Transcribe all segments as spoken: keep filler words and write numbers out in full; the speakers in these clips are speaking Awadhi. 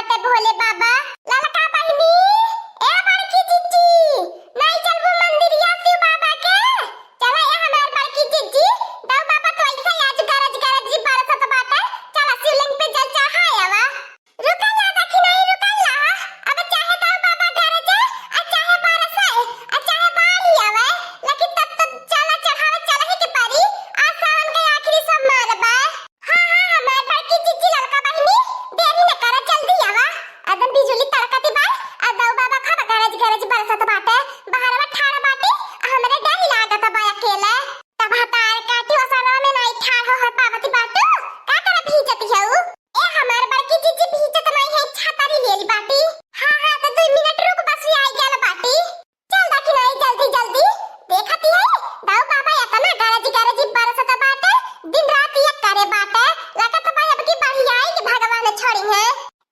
ते भोले बाबा, ललका बहिनी, ए बड़की जिज्जी, नाहीं चलबू मंदिरिया शिव बाबा के? चला ए हमार बड़की जिज्जी, दऊ बाबा तो ऐसे आज गरज गरज जी बरसत बाटे, चला शिवलिंग पे जल चढ़ाए आवा। रुका ला दखिनही, रुका ला, अब चाहे दऊ बाबा गरजे, आ चाहे बरसे, आ चाहे बाढ़ आवे, लेकिन तब तो चला चढ़ावे चलही के परी, आज सावन के आखिरी सोमवार बा। हाँ, हाँ, हमार बड़की जिज्जी ललका बहिनी, देरी न करा, जल्दी आवा। एकदम बिजुली तड़कत बा, आ दऊ बाबा खूब गरज गरज बरसत बाटे, बहरवा ठाड़ बाटे, आ हमरे डर लागत बा अकेले। तब भतार काटी ओसरवा में नाई ठाड़ हो, हो पावत बाटू, का करे भीजत हऊ? ए हमार बड़की जिज्जी भीजत नाई है, छतरी लेली बाटी। हाँ, हाँ, तो दुई मिनट रुक, बस ये आई गल बाटी। चल दखिनही जल्दी जल्दी। देखती है, दऊ बाबा एतना गरज गरज बरसत बाटे, दिन रात ये करे बाटे, लगत बा अब की बढ़ियाई के भगवान छोड़ी है।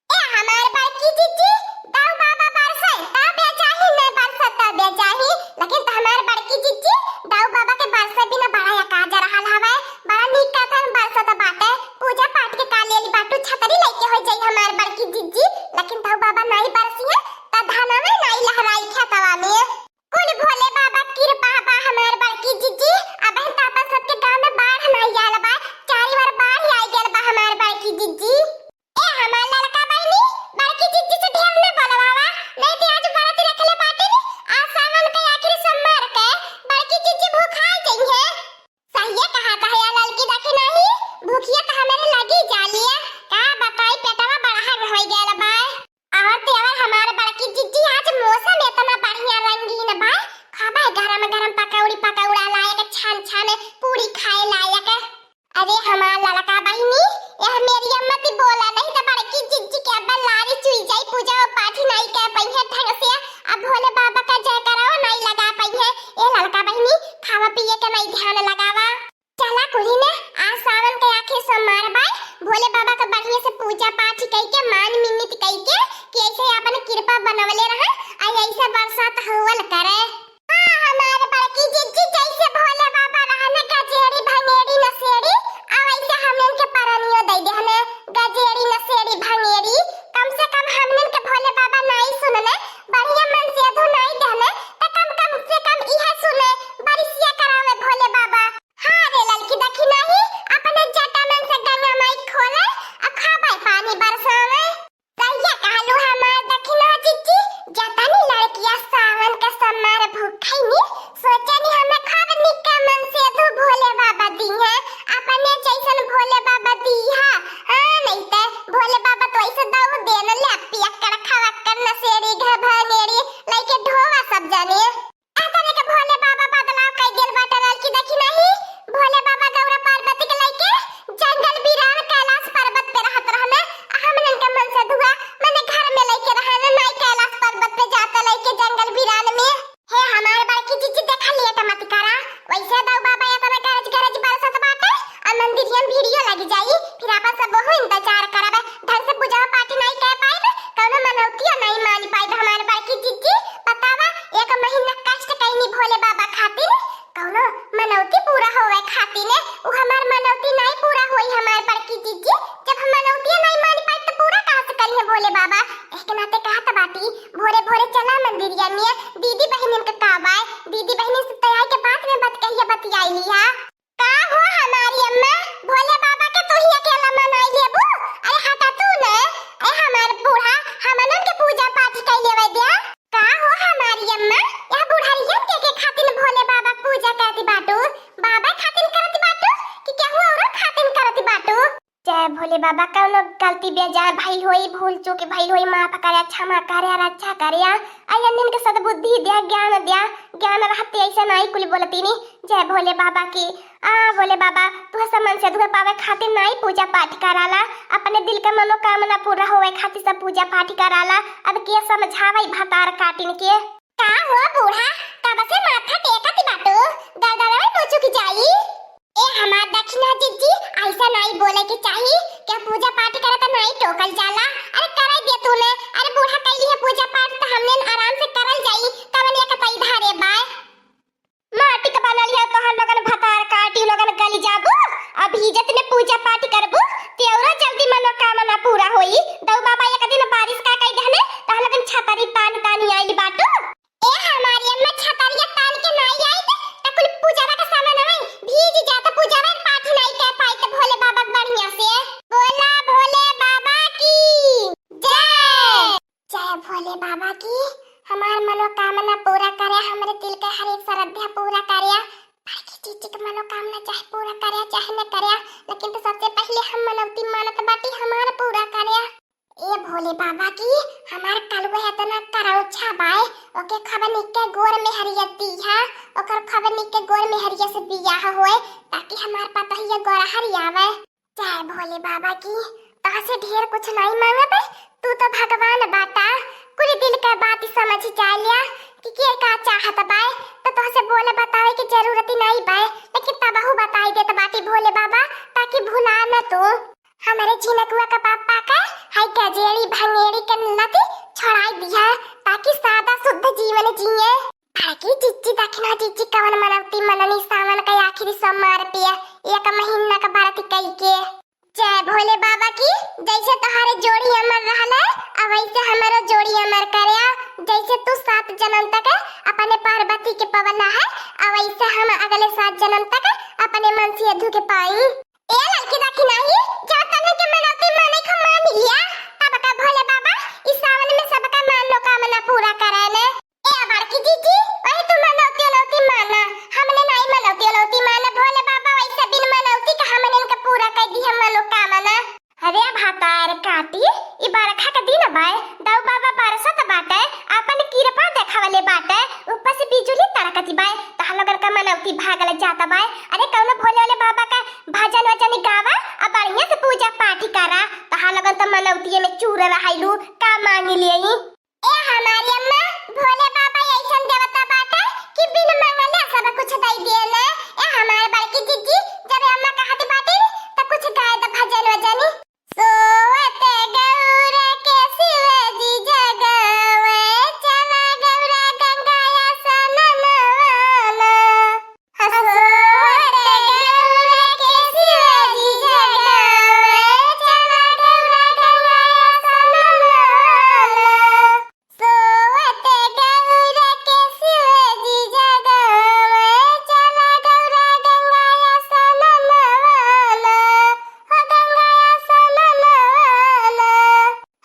ए हमार बड़की जिज्जी, दऊ बाबा बरसे, तबे चाही, न बरसे तबे चाही, लेकिन त हमार बड़की जिज्जी, दऊ बाबा के बरसे बिना बड़ा अकाज रहल हवे, बड़ा नीक कथन बरसत बाटे, पूजा पाठ के का लेली बाटू, छतरी लइके हो जाई हमार बड़की जिज्जी, लेकिन दऊ बाबा नाई बरसी है, त धनवे नाई लहराई खेतवा में। कुल भोले बाबा के कृपा बा हमार बड़की जिज्जी। अबहिन त अपन सबके गाँव में बाढ़ नाई आयल बा, चारी ओर बाढ़ आई गयल बा हमार बड़की जिज्जी। ए हमार ललका बहिनी, बड़की जिज्जी से ढेर न बोलवावा, नहीं त आज व्रत रखले बाटे नी, आज सावन के आखिरी सोमवार के बड़की जिज्जी भूखाई जइहे। सहिए कहा कहे ललकी दखिनही, भूखिया त हमरे लगी जालिए, का बताई पेटवा बड़हर होइ गयल बा। और तेवर हमार बड़की जिज्जी, आज मौसम एतना बढ़िया रंगीन बा, खाबे गरम गरम पकौड़ी पकौड़ा लायक, छान छान पूरी खाए लायक। अरे हमार ललका बहिनी, यह मेरी अम्मा ती बोला नहीं त बड़की जिज्जी के अब लारी चुई जाई, पूजा पाठ नाई कर पइहे ढंग से, अब भोले बाबा का जयकारा नाई लगा पइहे। ए ललका बहिनी, खावा पिए के नाई ध्यान लगावा। चला कुली ने, आज सावन के आखिर सोमवार बाय, भोले बाबा का बढ़िया से पूजा पाठ कइके, मान मिन्नत कइके कि ऐसे अपन कृपा बनवले रहे, आ ऐसे बरसात होवल करे। हाँ, हमार बड़की जिज्जी, जैसे भोले बाबा रहने गजेड़ी भंगेड़ी नशेड़ी, आ वैसे हमन के परनियो दे देहने गजेड़ी नशेड़ी भंगेड़ी। कम से कम हमन के भोले बाबा नाई सुनने, बढ़िया मन से अधू नाई देहने, त कम, कम से कम इहे सुने, बरिसिया करावे भोले बाबा। हाँ रे ललकी दखिनही, अपने जटा मन से गंगा माई खोले, आ खाबे पानी बरसावे। सहिया कहलू हमार दखिनहा जिज्जी, जतनी लड़किया सावन के सोमवार भूखैनी, सोचनी हमें खूब निक्का मन से अधू भोले बाबा दीहे, अपने जैसन भोले बाबा दीहा। हाँ, नहीं ते भोले बाबा तो ऐसे दऊ देन ले पियक्कड़ खवक्कड़ नशेड़ी घ-, भंगेड़ी लइके ढोवा सब जाने। एतने के भोले बाबा बदलाव कइ देल बाटे ललकी दखिनही। भोले बाबा गौरा पार्वती के लइके जंगल बिरान कैलाश पर्वत पे रहत रहने। आ हमनन के मन से धुआ मने घर में लइके रहने, नाई कैलाश पर्वत पे जाते लइके जंगल बिरान में। हे हमार बड़की जिज्जी, देखा लेट मत करा, वैसे दऊ बाबा एतना गरज गरज बरसत बाटे, आ मंदिरिया में भीड़ियो लग जाई, फिर आपन सब बहु इंतजार करब, ढंग से पूजा पाठ नाई कर पाइब, कौनो मनौतियो नाई मान पाइब। हमार बड़की जिज्जी, बतावा, एक महीना कष्ट कैनी भोले बाबा खातिर, कौनो मनौती पूरा होवे खातिर, उ हमार मनौती नाई पूरा होई हमार बड़की जिज्जी, जब हम मनौतिया नाई मान पाइब त पूरा कहाँ से करिहे भोले बाबा? एह के नाते कहत बाटी, भोरे भोरे चला मंदिरिया में, दीदी बहिनिन के का बाय, दीदी बहिनिन से तैयार के बाद में बात कहिया बतियाई लिहा। का हो हमारी अम्मा, भोले बाबा के तू ही अकेला मनाई लेबू? अरे हटा तू न, ए हमार बूढ़ा, हमनन के पूजा पाठ कई लेवे द्या। का हो हमारी अम्मा, यह बुढ़ारियन के, के खातिर भोले बाबा के पूजा करती बाटू? बाबा खातिर करती बाटू कि केहू औरो खातिर करती बाटू? जय भोले बाबा, कौनो गलती बेजान भइल होई, भूल चूक भइल होई, माफ करे, क्षमा करे, रक्षा करे, आ, आ इन्हन के सद्बुद्धि द्या, ज्ञान द्या, ज्ञान रहते ऐसे नाई कुल बोलतीनी। जय भोले बाबा की। आ भोले बाबा, तुह से मन से धुआ पावे खातिर नाई पूजा पाठ कराला, अपने दिल के मनोकामना पूरा होवे खातिर सब पूजा पाठ कराला। अब के समझावे भतार काटिन के? का हो बूढ़ा, कब से माथा टेकत बाटू? गदरवे मुचुक जाई। ए हमार दखिना जिज्जी, ऐसा नाई बोले के चाही। के पूजा पाठ करे त नाई टोकल जाला। अरे करे दे तूने। अरे बूढ़ा कइली है पूजा पाठ त हमने आराम से करल जाई। कवन एक तई धारे बाय। माटी के बनल है तोहर लोगन भतार काटी लोगन गली जाबू। अभी जतने पूजा पाठ करबू, तेवरा जल्दी मनोकामना पूरा होई। दऊ बाबा एक दिन बारी हमरे दिल के हर एक श्रद्धा पूरा करिया। बड़की जीजी के मनोकामना चाहे पूरा करिया चाहे न करिया, लेकिन तो सबसे पहिले हम मनौती मानत बाटी, हमार पूरा करिया। ए भोले बाबा की, हमार कलुआ इतना करौछा बाय, ओके खबनी के गोर में हरिया दिया, ओकर खबनी के गोर में हरिया से बियाह होए, ताकि हमार पतहिया गोरा हरियावे। जय भोले बाबा की, तोहसे ढेर कुछ नहीं मांगब, तू तो भगवान बाटा, कुल दिल का बात समझ जालिया कि के का चाहत बाय, तो तोहसे बोले बतावे की जरूरत ही नहीं बाय, लेकिन तबहू बताई देत बाटी भोले बाबा, ताकि भुला न तू। हमरे झिनकुआ का पापा का है गजेड़ी भंगेड़ी के लती छोड़ाई दिया, ताकि सादा शुद्ध जीवन जिए। बड़की जीजी दखिना जीजी कवन मनौती मननी सावन का आखिरी सोमवार पिया, एक महीना का व्रत कई के। जय भोले बाबा की, जैसे तोहारे जोड़ी अमर रहल है, अब वैसे हमरो जोड़ी अमर करे, जैसे तू सात जन्म तक अपने पार्वती के पवला है, अब वैसे हम अगले सात जन्म तक अपने मनसेधु के पाई। ए लड़की दखिना ही, जा तने के मनौती माने खा मान लिया, तब का भोले बाबा इस सावन में सबका मनोकामना पूरा करे ने। ए बड़की जीजी, वही तू मनौती उनौती माना, हमने नहीं मनौती उनौती माना, भोले बाबा वैसे बिन मनौती का हमने इनका पूरा कर दी हम मनोकामना। अरे भातार काटी, ई बरखा के दिन बाय, दाऊ बाबा बरसत बाटे, आपन कृपा देखावले बाटे, ऊपर से बिजुली तड़कती बाय, तहार लोगन का मनौती भागल जाता बाय। अरे कौनो भोले वाले बाबा का भजन वजन गावा, आ बढ़िया से पूजा पाठ करा, तहार लोगन तो मनौतिये में चूर रहैलू, का मांगी लेई? ए हमारी अम्मा, भोले बाबा ऐसन देवता बाटे कि बिन मांगले सब कुछ दई दिए ने। ए हमार बड़की जीजी, जब अम्मा कहत बाटी त कुछ गाय द भजन वजन। सोवत गौरा के शिव जी जगावे, चला गौरा गंगा स्नान नवाना। सोवत गौरा के शिव जी जगावे, चला गौरा गंगा स्नान नवाना। सोवत गौरा के शिव जी जगावे, चला गौरा गंगा स्नान नवाना, हो गंगा स्नान नवाना।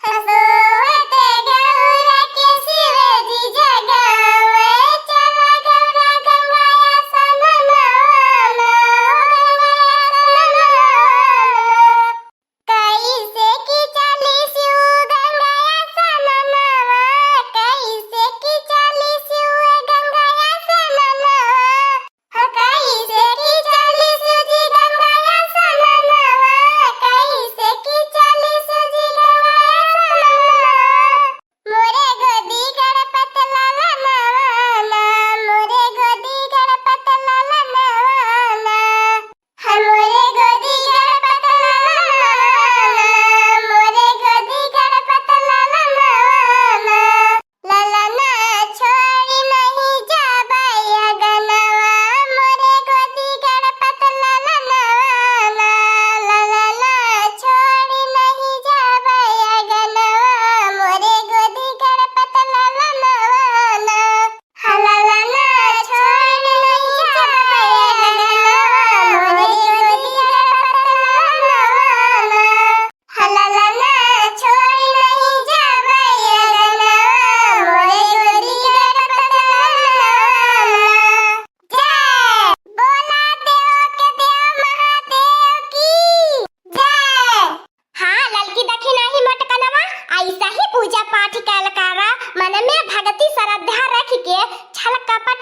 सोवत गौरा के शिव जी जगावे, चला गौरा गंगा स्नान नवाना, हो गंगा स्नान नवाना। कैसे कि चली शिव गंगा स्नानवा, कैसे कि चली शिव गंगा स्नानवा, हो कैसे कि चली शिव जी गंगा स्नानवा, कैसे कि चली शिव जी गंगा स्नानवा। मोरे गोदी गणपत लालनवा ना, मोरे गोदी गणपत लालनवा ना। हमरे गोदी गणपत ललना, मोरे गोदी गणपत ललना, ललना छोड़ी नहीं जाबे अगनवा, मोरे गोदी गणपत ललना, ललना छोड़ी नहीं जाबे अगनवा, मोरे गोदी गणपत ललना। हललना छोड़ नहीं जाबे अगनवा, मोरे गोदी गणपत ललना। हललना छोड़ नहीं जाबे अगनवा, मोरे गोदी गणपत ललना। जय बोला देव के देव महादेव की जय। हाँ, ललकी दखिना ही मोटकनवा, ऐसा ही पूजा पाठ कइल करा, मन में भक्ति श्रद्धा रख के, छल कपट